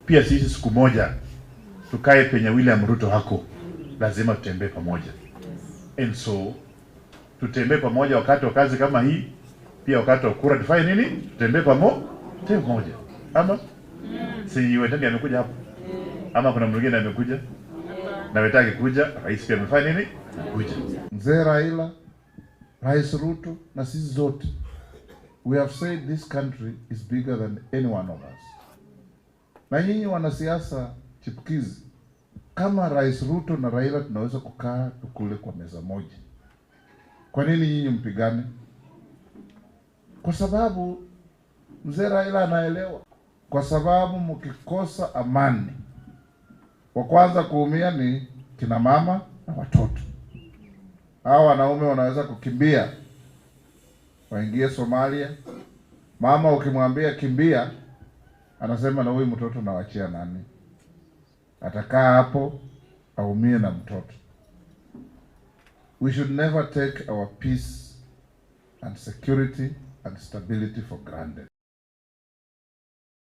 Pia sisi siku moja tukae penye William Ruto hako, lazima tutembee pamoja. And so tutembee pamoja wakati wa kazi kama hii, pia wakati wa kura tufanye nini? Tutembee pamoja. Ama si Wetangula amekuja hapo? Ama kuna mwingine amekuja? Na Wetangula kuja, rais pia amefanya nini? Kuja. Mzee Raila, Rais Ruto na sisi zote, we have said this country is bigger than any one of us. Na nyinyi wanasiasa chipukizi, kama Rais Ruto na Raila tunaweza kukaa tukule kwa meza moja, kwa nini nyinyi mpigane? Kwa sababu mzee Raila anaelewa, kwa sababu mkikosa amani, wa kwanza kuumia ni kina mama na watoto. Hawa wanaume wanaweza kukimbia waingie Somalia. Mama ukimwambia kimbia, anasema na huyu mtoto nawachia nani? Atakaa hapo aumie na mtoto. We should never take our peace and security and stability for granted.